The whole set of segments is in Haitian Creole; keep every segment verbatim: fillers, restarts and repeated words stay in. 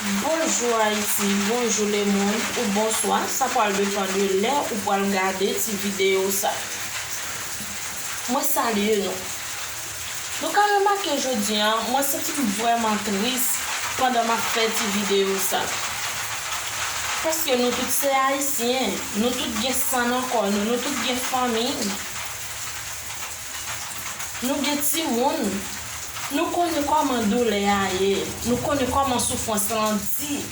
Bonjou Ayiti, bonjou lemonn, ou bonswa, sa pral depann de lè ou pral gade ti videyo sa. Mwen salye nou. Nou ka remake jodi a, mwen santi m vrèman tris pandan m ap fè ti videyo sa. Paske nou tout se Ayisyen, nou tout gen san nan kò nou, nou tout gen fanmi. Nou gen timoun, nou konnen kòman doulè a ye, nou konnen kòman soufrans lan di.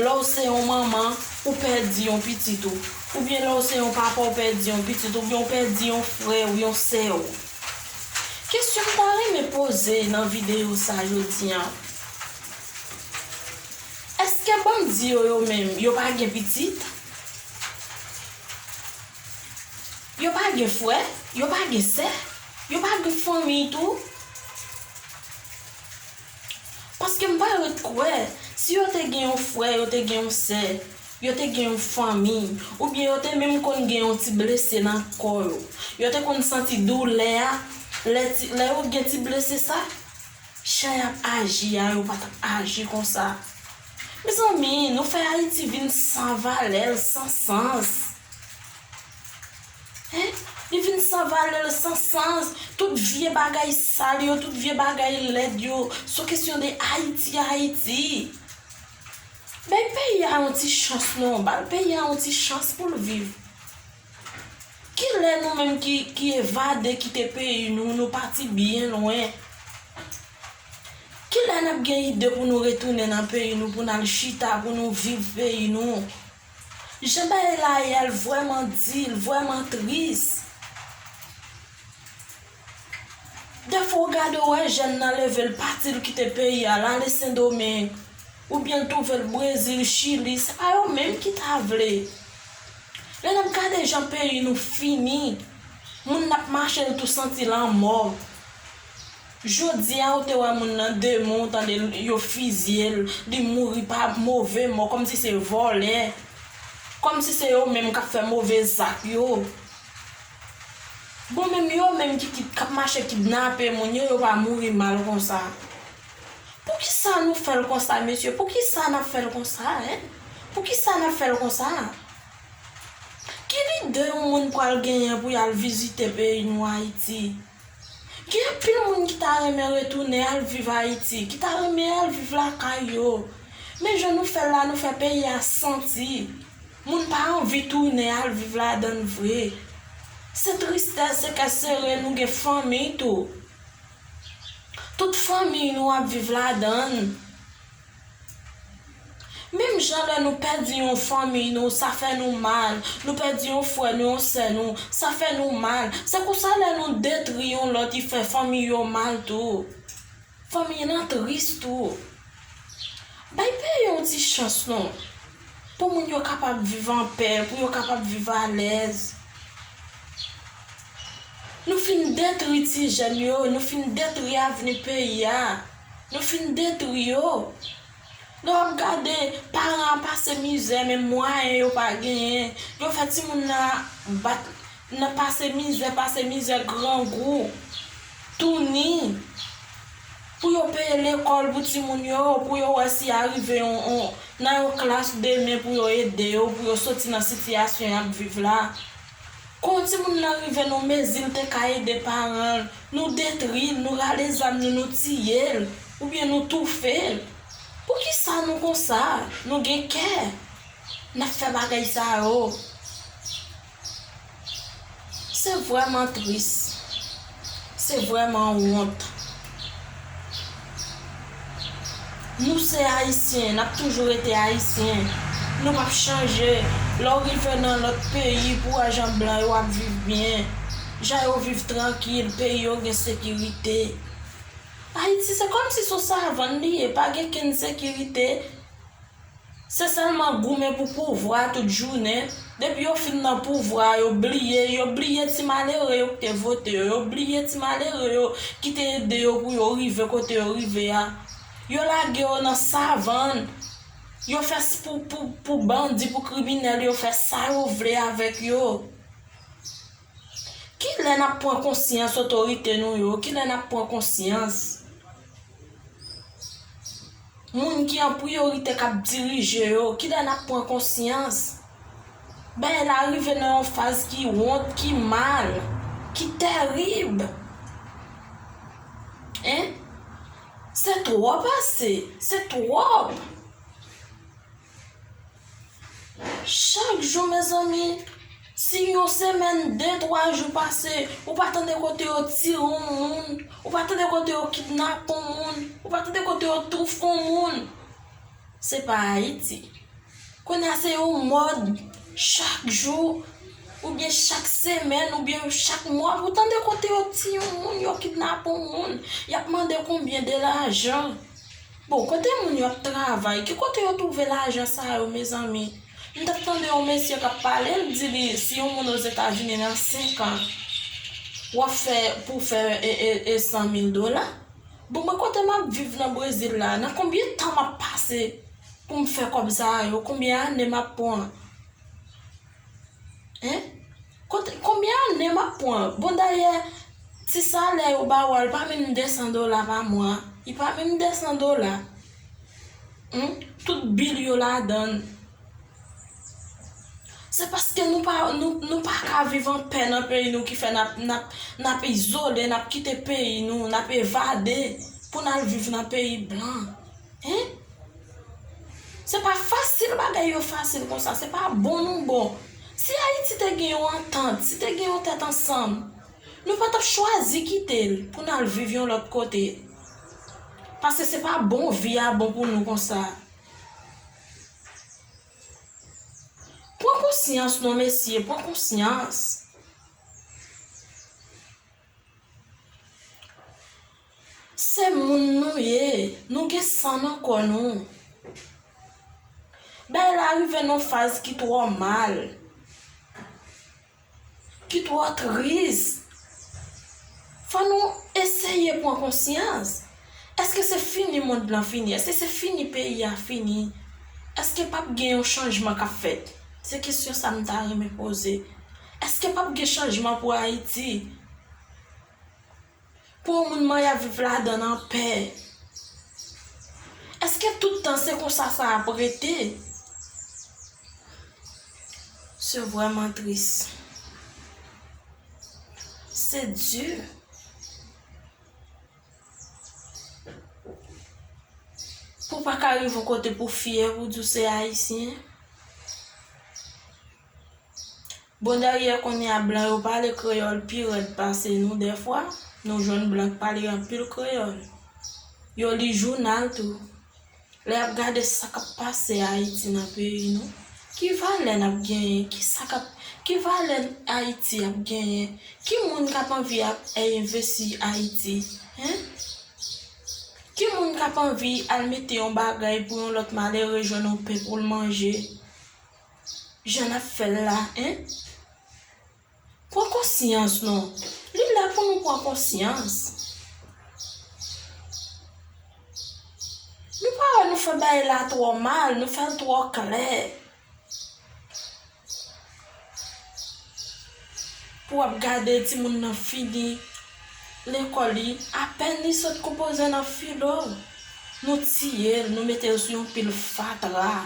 Lè w se yon manman, ou pèdi yon pitit ou, oubyen lè w se yon papa, ou pèdi yon pitit, oubyen ou pèdi yon frè w, yon sè w. Kesyon m ta renmen poze nan videyo sa jodi a, èske bandi yo, yo menm, yo pa gen pitit? Yo pa gen frè, yo pa gen sè, yo pa gen fanmi tou. Paske m pa ret kwè, si yo te gen yon frè, yo te gen yon sè, yo te gen yon fanmi, oubyen yo te menm konn gen yon ti blese nan kò yo, yo te konn santi doulè a, lè ti, lè yo gen ti blese sa, jan y ap aji a, yo pa t ap aji konsa. Mezanmi, nou fè Ayiti vin san valè, san sans. Hein? Li vin san valè, san sans. Tout vye bagay sal yo, tout vye bagay lèd yo, se kesyon de Ayiti, Ayiti. Bay peyi a yon ti chans non, ba peyi a yon ti chans pou l viv. Kilè nou menm ki, ki evade kite peyi nou, nou pati byen lwen? Kilè n ap gen ide pou nou retounen nan peyi nou, pou n al chita, pou nou viv peyi nou? Jan bagay la ye a, l vrèman di, l vrèman tris. Defwa w gade w wè jèn nan leve l pati l kite peyi a l ale Sendomeng, oubyen l twouve l Brezil, Chili, se pa yo menm ki ta vle. Lè n ap gade jan peyi nou fini, moun n ap mache l tou santi lanmò. Jodi a ou te wè moun nan de men w tande l, yo fizye l, li mouri pa move mò, kòmsi se vòlè, kòmsi se yo menm k ap fè move zak yo. Bon, menm yo menm ki, ki, k ap mache kidnape moun yo, yo pa mouri mal konsa. Poukisa nou fè l konsa, mesye? Poukisa n ap fè l konsa, en? Poukisa n ap fè l konsa? Ki lide yon moun pral genyen pou y al vizite peyi nou, Ayiti? Gen anpil moun ki ta renmen retounen al viv Ayiti, ki ta renmen al viv lakay yo. Men jan nou fè l la, nou fè peyi a santi. Moun pa anvi tounen al viv ladan l vre. Se tristès, se kè sere, nou gen fanmi tou. Tout fanmi nou ap viv ladan l. Menm jan lè nou pèdi yon fanmi nou, sa fè nou mal. Nou pèdi yon frè nou, yon sè nou, sa fè nou mal. Se konsa lè nou detri yon lòt, li fè fanmi yo mal tou. Fanmi lan tris tou. Bay peyi yon ti chans non. Pou moun yo kapab viv anpè, pou yo kapab viv alèz. Nou fin detri ti jèn yo, nou fin detri avni peyi a. Nou fin detri yo. Lè w ap gade, paran an pase mizè, men mwayen yo pa genyen. Yo fè timoun nan bat, nan pase mizè, pase mizè, grangou, touni. Pou yo peye lekòl pou timoun yo, pou yo wè si a rive yon, yon, nan yon klas demen pou yo ede yo, pou yo soti nan sitiyasyon y ap viv la. Kon timoun nan rive nan mezi l te ka ede paran l, nou detri l, nou rale zam nou, nou tiye l, oubyen nou toufe l. Poukisa nou konsa? Nou gen kè. N ap fè bagay sa yo. Se vrèman tris. Se vrèman wont. Nou se Ayisyen, n ap toujou rete Ayisyen. Nou p ap chanje. Lè w rive nan lòt peyi, pou w wè jan blan yo ap viv byen, jan yo viv trankil, peyi yo gen sekirite. Ayiti, se kòmsi se yon savann li ye, pa gen kenn sekirite. Se sèlman goumen pou pouvwa tout jounen. Depi yo fin nan pouvwa, yo bliye, yo bliye ti malere yo ki te vote yo, yo bliye ti malere yo ki te ede yo pou yo rive kote yo rive a. Yo lage yo nan savann. Yo fè s-, pou, pou, pou bandi, pou kriminèl, yo fè sa yo vle avèk yo. Kilè n ap pran konsyans otorite nou yo? Kilè n ap pran konsyans? moun ki an priyorite k ap dirije yo, kilè n ap pran konsyans? Bagay la rive nan yon faz ki wont, ki mal, ki tèrib. Hein? Se twòp ase, se twòp. Chak jou, mezanmi, si yon semèn, de, twa jou pase, ou pa tande kote yo tire yon moun, ou pa tande kote yo kidnape yon moun, ou pa tande kote yo toufe yon moun, se pa Ayiti. Kounye a se yon mòd, chak jou, oubyen chak semèn, oubyen chak mwa, ou tande kote yo tiye yon moun, yo kidnape yon moun, y ap mande konbyen de lajan. Bon, kote moun yo ap travay? Ki kote yo twouve lajan sa yo, mezanmi? M t ap tande yon mesye k ap pale, l di li, si yon moun Ozetazini nan senk an, w ap fè pou w fè e, e, e san mil dola. Bon, mwen kote m ap viv nan Brezil la, nan konbyen tan m ap pase pou m fè kòb sa yo? Konbyen ane m ap pran? Hein? Kote, konbyen ane m ap pran? Bon, dayè, ti salè yo ba w a, li pa menm de san dola pa mwa. Li pa menm de san dola. Hmm? Tout bil yo ladan l. Se paske nou pa, nou, nou pa ka viv anpè nan peyi nou ki fè n ap, n ap, n ap izole, n ap kite peyi nou, n ap evade pou n al viv nan peyi blan. Hein? Se pa fasil, bagay yo fasil konsa, se pa bon nou bon. Si Ayiti te gen yon antant, si te gen yon tèt ansanm, nou pa t ap chwazi kite l pou n al viv yon lòt kote. Paske se pa bon vi a bon pou nou konsa. Pran konsyans non, mesye, pran konsyans. Se moun nou ye, nou gen san nan kò nou. Bagay la rive nan faz ki twò mal, ki twò tris. Fò nou eseye pran konsyans. Èske se fini mond lan fini? Èske se fini peyi a fini? Èske p ap gen yon chanjman k ap fèt? Se kesyon sa m ta renmen poze. Èske p ap gen chanjman pou Ayiti? Pou yon moun manyen ap viv ladan l anpè? Èske tout tan se konsa sa ap rete? Se vrèman tris. Se di. Pou w pa ka rive yon kote pou w fyè, pou w di w se Ayisyen. Bon, dayè, kounye a, blan yo pale kreyòl pi rèd pase nou dèfwa. Nou jwenn blan k pale anpil kreyòl. Yo li jounal tou. Lè y ap gade sa k ap pase Ayiti nan peyi nou, ki valè n ap genyen? Ki sa k ap, ki valè Ayiti ap genyen? Ki moun k ap anvi ap envesti Ayiti? Hein? Ki moun k ap anvi al mete yon bagay pou yon lòt malere jwenn yon pen pou l manje? Jan n ap fè l la, hein? Pran konsyans non. Li lè pou nou pran konsyans. Nou pa wè nou fè bagay la twò mal, nou fè l twò klè. Pou w ap gade timoun nan fini lekòl li, apèn li sot konpoze nan filo, nou tiye l, nou mete l sou yon pil fatra.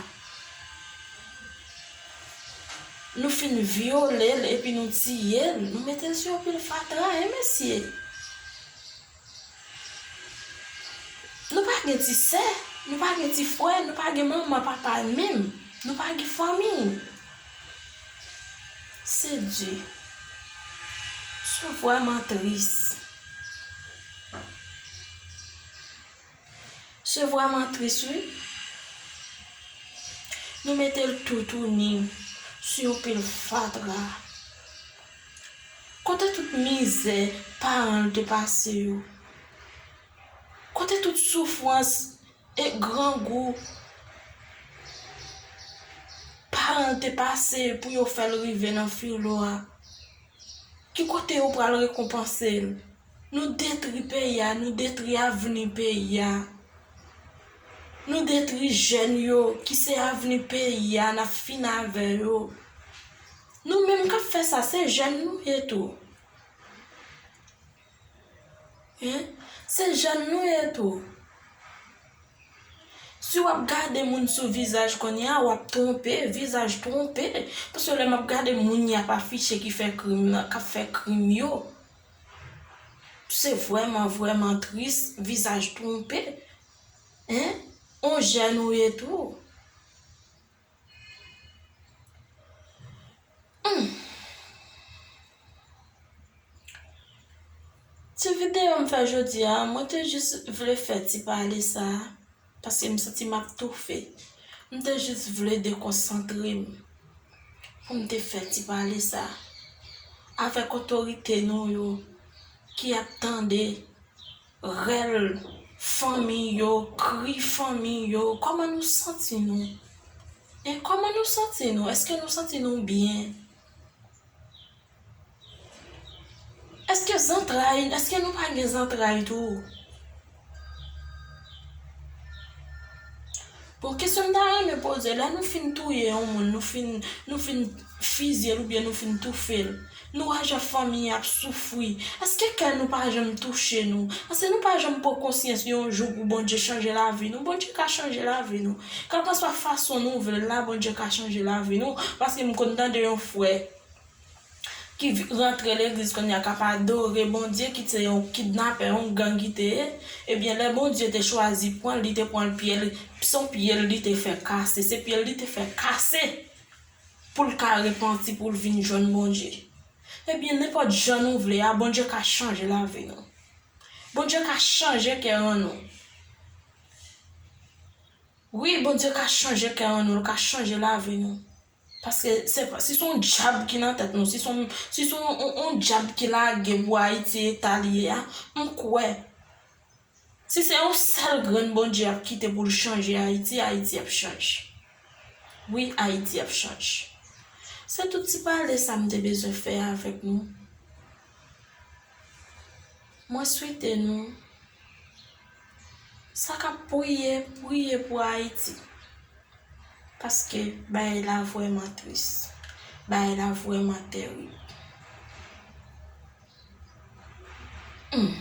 Nou fin vyole l epi nou tiye l, nou mete l sou yon pil fatra, en mesye. Nou pa gen ti sè, nou pa gen ti frè, nou pa gen manman, papa menm, nou pa gen fanmi. Se di. Se vrèman tris. Se vrèman tris, wi. Nou mete l toutouni sou yon pil fatra. Kote tout mizè paran l te pase yo? Kote tout soufrans e grangou paran l te pase pou yo fè l rive nan filo a? Ki kote yo pral rekonpanse l? Nou detwi peyi a, nou detwi avni peyi a. Nou detwi jèn yo ki se avni peyi a, n ap fin avè yo. Nou menm k ap fè sa, se jèn nou ye tou. Hein? Se jèn nou ye tou. Si w ap gade moun sou vizaj kounye a, w ap twonpe, vizaj twonpe. Paske lè m ap gade moun y ap afiche ki fè krim nan, k ap fè krim yo, se vrèman, vrèman tris, vizaj twonpe. Hein? On jèn ou ye tou. Hmm. Ti videyo m fè jodi a, mwen te jis vle fè ti pale sa a, paske m santi m ap toufe. M te jis vle dekonsantre m pou m te fè ti pale sa a avèk otorite nou yo ki ap tande rèl fanmi yo, kri fanmi yo. Kòman nou santi nou? E kòman nou santi nou? Èske nou santi nou byen? Èske zantray, èske nou pa gen zantray tou? Bon, kesyon m ta renmen poze, lè nou fin touye yon moun, nou fin, nou fin fizye l oubyen nou fin toufe l, nou wè jan fanmi an ap soufri. Èske kè nou pa janm touche nou? Èske nou pa janm pran konsyans yon jou pou Bondye chanje lavi nou? Bondye ka chanje lavi nou. Kèlkanswa fason nou vle l la, Bondye ka chanje lavi nou. Paske m konn tande yon frè ki vi- rantre legliz kounye a, k ap adore Bondye, ki te yon kidnapè, yon gang ki te ye. Ebyen, lè Bondye te chwazi pran l, li te pran l pye l, se yon pye l li te fè kase, se pye l li te fè kase pou l ka repanti, pou l vin jwenn Bondye. Ebyen, nenpòt jan nou vle a, Bondye ka chanje lavi nou. Bondye ka chanje kè an nou. Wi, Bondye ka chanje kè an nou, l ka chanje lavi nou. Paske se pa, si se yon dyab ki nan tèt nou, si se yon, si se yon, yon, yon dyab ki lage pou Ayiti eta li ye a, m kwè, si se yon sèl grenn Bondye ap kite pou l chanje Ayiti, Ayiti ap chanje. Wi, Ayiti ap chanje. Se tout ti pale sa m te bezwen fè avèk nou. Mwen swete nou sa k ap priye, priye pou Ayiti. Paske bagay la vrèman tris. Bagay la vrèman tèrib. Hmm.